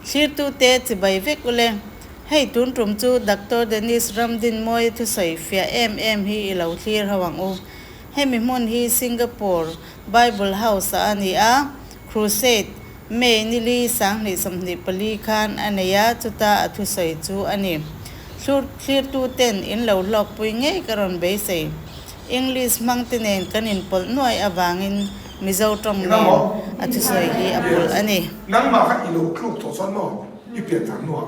Thlirtute chibai vek ule. Hei tun tum chu Doctor Dennis Ramdinmawia thusawi fiah em em hi i lo thlir ho ang u. Hemi hmun hi Singapore Bible House ah a ni a, Crusade, May nili 2024 khan a nei a, chuta a thusawi chu a ni. Thlur thlirtuten in lo hlawkpui ngei ka rawn beisei. English hmangte nen kan inpawlh nuai avangin Mizo tawng nen a thusawi hi a pawlh a ni. Nangmah kha i lo tluk tawh chuan maw i pian thar hnuah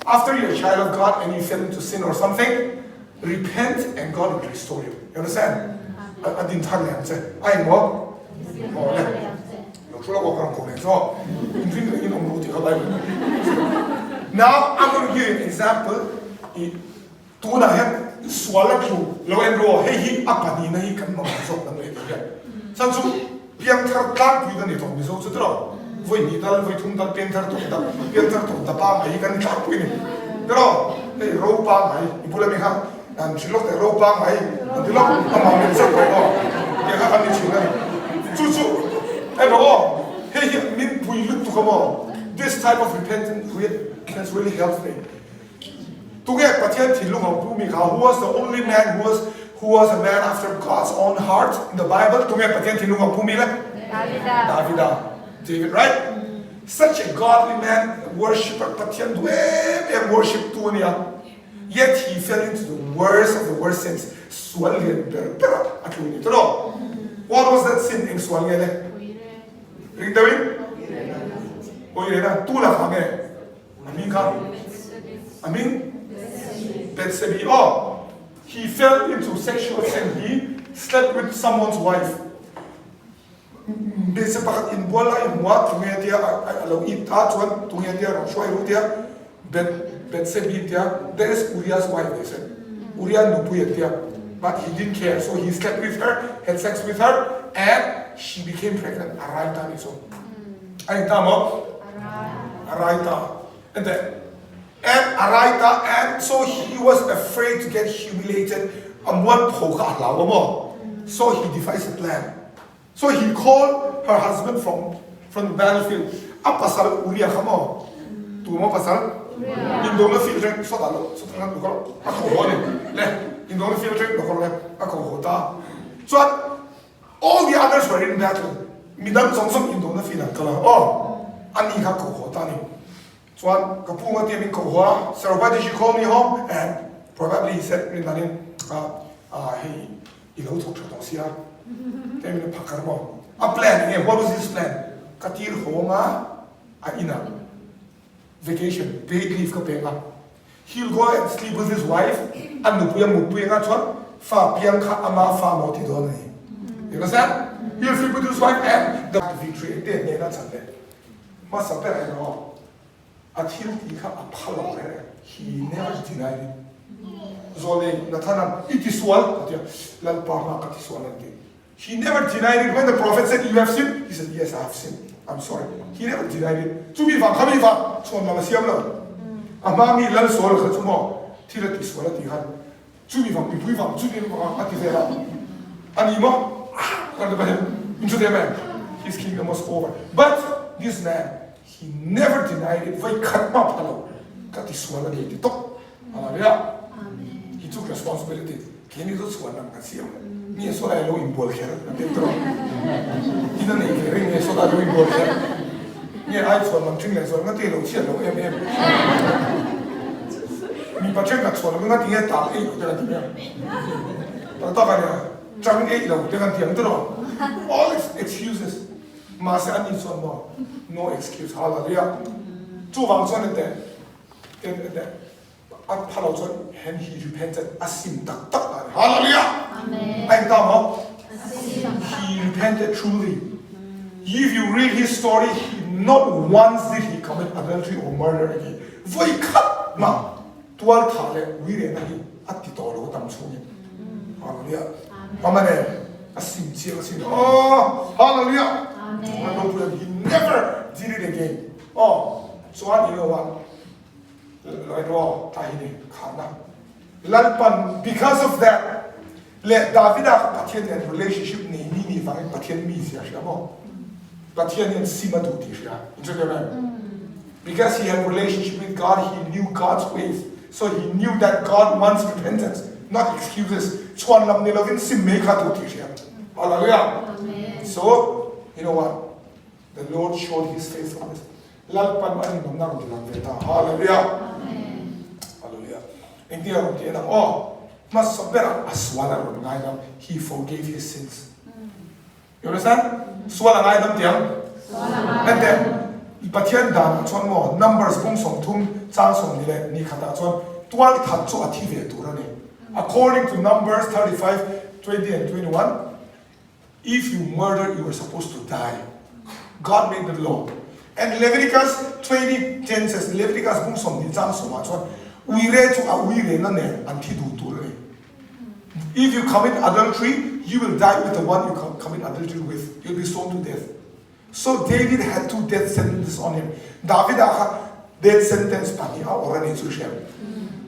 after you are a child of God and you fell into sin or something repent and God will restore you you understand a din thar leh ang che a engmaw aw le lo thu lawk awk ko leh chu in ring rengin awm ru tih kha Bible now I'm going to give you an example i Tunah hian sual a tlu lo en ru aw, hei hi a pahnihna hi kan mamawh zawk kan leh tih hian chhan chu piangthar tlangpui ka ni tawh Mizo chu tiraw vawi hnih tal vawi thum tal piangthar tawh ta piangthar tawh ta pangngai hi kan ni tlangpui a ni tiraw hei ro pangngai i bula mi kha an hrilh lawk teh ro pangngai an ti lawk amah min chauh pawh aw tiang kha kan ni thin a ni chu chu erawh aw hei hi min pui lutuk a maw this type of repentance has really helped me. Tunge Pathian thinlung ang pu mi kha? Who was the only man who was who was a man after God's own heart in the Bible? Tunge Pathian thinlung ang pu mi le? Davida. Davida. David, right? Such a godly man, worshipper, Pathian duh em em worship tu ania. Yet he fell into the worst of the worst sins. Sual lian ber ber a tlu ni tawh. What was that sin? Eng sual nge le? Ring deuhin? Oi rena tu la kha nge? A hming kha? A hming? Bethsebi. Oh, he fell into sexual sin. He slept with someone's wife. Hmeichhe pakhat inbual lai hmu a, tunge tia a lo it ta chuan tunge tia rawn hruai ru tia Beth Bethsebi tia that is Uriah's wife they said. Uriah nupui an tia. But he didn't care so he slept with her, had sex with her and she became pregnant. A rai ta ni chuan. A in ta maw? A rai ta. And then, and a rai ta and so he was afraid to get humiliated. A muan pho kha a hlau a maw? So he devised a plan. So he called her husband from from the battlefield. A pasal Uriah kha maw? Tu maw pasal? Indona field reng sawtah lo sawtah khan lo a ko haw ni. Le indona field reng lo le a ko haw ta. Chuan All the others were in battle, midang zawng zawng indona field an kal a, aw, ani kha koh haw ta a ni. Chuan ka pu nga tia min koh haw a, Sir, why did you call me home? And probably he said, rin danin, ah, ah, hei i lo thawk tha tawh sia, tia min phak kar maw? A plan enge, what was his plan? Ka tir haw nga a inah vacation, paid leave ka pek a, He'll go and sleep with his wife, a nupui a mutpui anga chuan fa piang kha ama fa maw ti dawn a ni. You understand? He'll sleep with his wife and the victory eng te hnena chan leh hmasa ber erawh a thil tih kha a pha lo reng reng. He never denied it. Zawlei Nathana'n i tisual a ti a, Lalpa hma ka tisual an ti. He never denied it. When the prophet said, You have sinned, he said, Yes, I have sinned. I'm sorry. He never denied it. Chumi vang kha mi vang chuan lam a siam lo. A hma mi lal sual kha chu maw thil a ti sual a ti khan chumi vang mipui vang chumi vang a ti vel a. A ni maw? Kan ti pahin in chu te man. His kingdom was over. But this man, he never denied it. Vai khat ma pha lo. Ka ti sual a ni ti tok. Hallelujah. He took responsibility. Keini chu chhuan lam kan siam. Mi a sawlai lo inbual kher an ti tawh. In a nei ve reng nge sawlai lo inbual kher. Nge ai chhuan lam ṭhing leh chuan nga ti lo chhiat lo em em. Mipa ṭhenkhat chhuan lam nga ti nge tal ei lo te kan ti mai ang. Tak tak a nia, ṭang ei lo te kan ti ang tawh. All excuses. Mahse an ni chuan maw no excuse. Hallelujah. Chuvang chuan ente ente A pha lo chuan hen he repented a sim tak tak ta a ni. Hallelujah! Amen. A engta maw? He repented truly. If you read his story, he not once did he commit adultery or murder again. Voi khat mah tual thah leh ui rehna hi a ti tawh lo tam chhungin. Hallelujah. Amen. A sim chiang a sin. Oh, hallelujah. Amen. He never did it again. Oh, chuan you know what? Lalpan because of that leh Davida kha Pathian nen relationship nei mi nih vangin Pathian mizia hria maw? Pathian hian sim a duh tih hria. In hre em? Because he had relationship with God, he knew God's ways. So he knew that God wants repentance, not excuses. Chhuanlam ni lovin sim mai kha duh tih hria. Hallelujah. So, you know what? The Lord showed his faithfulness. Lalpan a rinawmna rawn ti lang ve ta. Hallelujah. Hallelujah. Engtin a rawn ti en ang aw? Hmasa berah a sual a rawn ngaidam. He forgave his sins. You understand? Sual a ngaidam tiang? Enteh, Pathian dan ah chuan maw Numbers bung 30 chang 20 leh ni khat ah chuan tual that chu a thi ve tur a ni. According to Numbers 35, 20 and 21, if you murder you are supposed to die. God made the law. And Leviticus 20, 10 says, Leviticus bung 20 chang 10 ah chuan uire chu a uire na nen an thi duh tur a ni. If you commit adultery, you will die with the one you commit adultery with. You'll be stoned to death. So David had two death sentences on him. Davida kha death sentence pahnih a awr a ni chu hriam.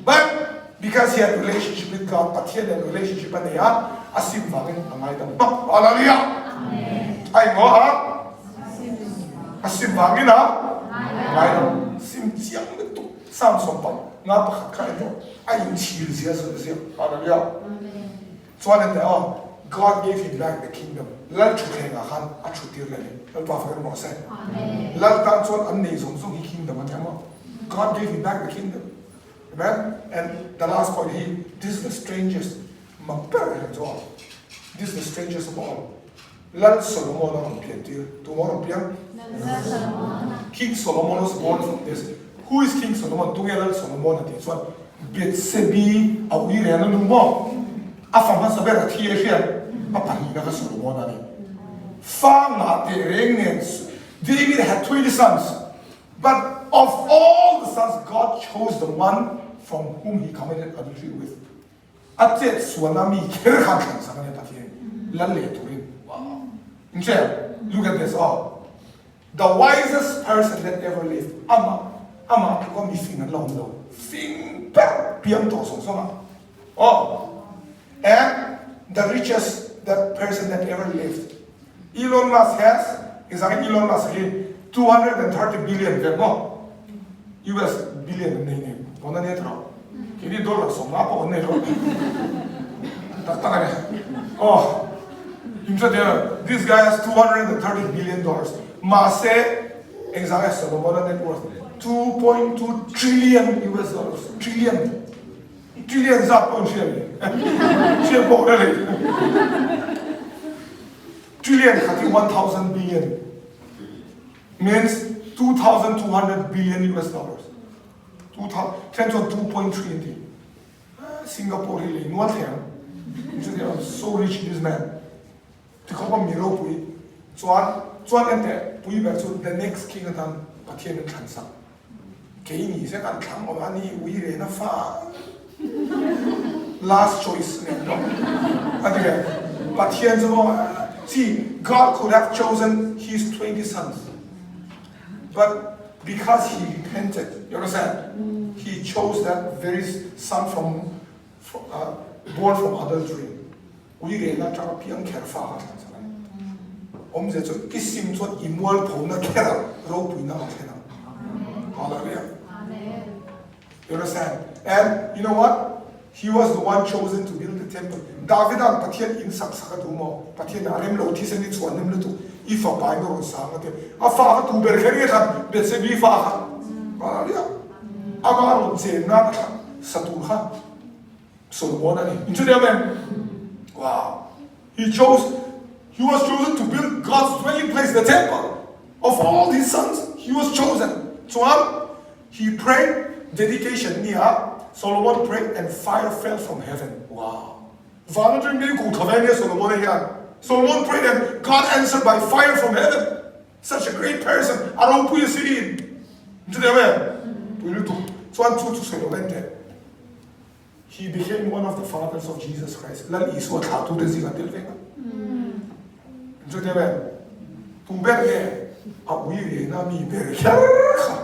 But because he had relationship with God, Pathian nen relationship a nei a, a sim vangin a ngaidam hmak. Hallelujah! A eng aw a? A sim vangin a ngaidam. Sim chiang lutuk. Psalm 70 pakhat kha en rawh. A inchhir zia zawih ziah. Hallelujah. Chuan en teh aw, God gave him back the kingdom. Lal thutthleng ah khan a thut tir leh a ni. Lalpa fak rawh se. Lal tan chuan an nei zawng zawng hi kingdom a ni ang maw? God gave him back the kingdom. Amen. And the last point hi, this is the strangest, mak ber hi chu aw. This is the strangest of all. Lal Solomon a rawn pian tir. Tumah rawn piang? Lal Solomon. King Solomon was born from this. Who is King Solomon? Tunge Lal Solomon a tih chuan Bethsebi a ui reng a nu maw? A fa hmasa ber a thi a hriat a pahnihna kha Solomon a ni. Fa ngah teh reng nen David had 20 sons but of all the sons God chose the one from whom he committed adultery with. A chet sualna mi kher khan thlan sak a nia Pathian lal leh turin. Wow. Inche, look at this aw. The wisest person that ever lived amah amah tluk a mi fing an la awm lo. Fing ber piang tawh zawng zawng ah. Aw. And the richest that person that ever lived. Elon Musk has engzangin Elon Musk hi 230 billion vel maw US billion an nei nei pawn a nia tawh keini dollar 50 pawh an nei lo tak tak a ni aw inhre this guy has 230 billion dollars mahse engzangin Solomon a net worth 2.2 trillion US dollars trillion Trillion zat pawh an hria ni. Hria pawh na lei. Trillion khat hi 1000 billion means 2200 billion US dollars. Then chuan 2.3 an ti. Singapore hi lei nual thei ang. So rich this man. Tikhawp a mi ropui chuan chuan enteh pui ber chu the next king atan Pathian an thlan sak. Kei ni se kan thlang awm a ni ui rena fa last choice nen lo a ti ve. Pathian chu maw see God could have chosen his 20 sons but because he repented you understand he chose that very son from uh, born from adultery. Ui rehna atanga piang kher fa kha thlan sak a ni. Awmzia chu i sim chuan i mualphona kher a ropuina a thlen ang. Hallelujah. You understand? And you know what? He was the one chosen to build the temple. Davidan Pathian in sak sak a duh maw? Pathian a rem lo thisen i chhuah nem lutuk. I fapa in a rawn sang a ti. A fa kha tu ber kher nge thlan? Bethsebi fa kha. Hallelujah. Ama rawn chen nan a thlan sa tur kha. Solomon a ni. Inchutiang em? Wow! He chose, he was chosen to build God's dwelling place, the temple. Of all his sons, he was chosen. Chuan, he prayed, dedication ni a, Solomon prayed and fire fell from heaven. Wow! Van atangin mei ku thla ve nia Solomon-a hian. Solomon prayed and God answered by fire from heaven. Such a great person, a ropui a si. Inchutiang em? Pui lutuk. Chuan chu chu sawi lo en teh. He became one of the fathers of Jesus Christ. Lal Isua thlahtute zingah tel ve ngam. Chu te ber, tu ber nge a ui rena mi ber kher kha.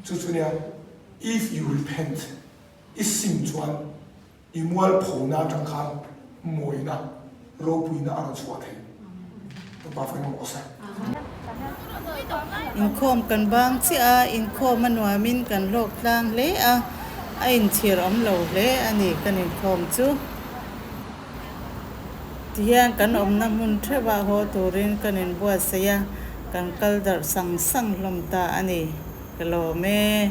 Chu chu nia, if you repent, i sim chuan i mual phona atang khan mawina, ropuina a rawn chhuah thei. Ka pa fai ngam awk se. Inkhawm kan bang chiah a, inkhawm a nuamin kan hlawk tlang hle a, a inchhir awm lo hle a ni kan inkhawm chu. Tihian kan awmna hmun theuhah haw turin kan inbuatsaih a, kan kal darh sang sang hlawm ta a ni. Ka lawm e.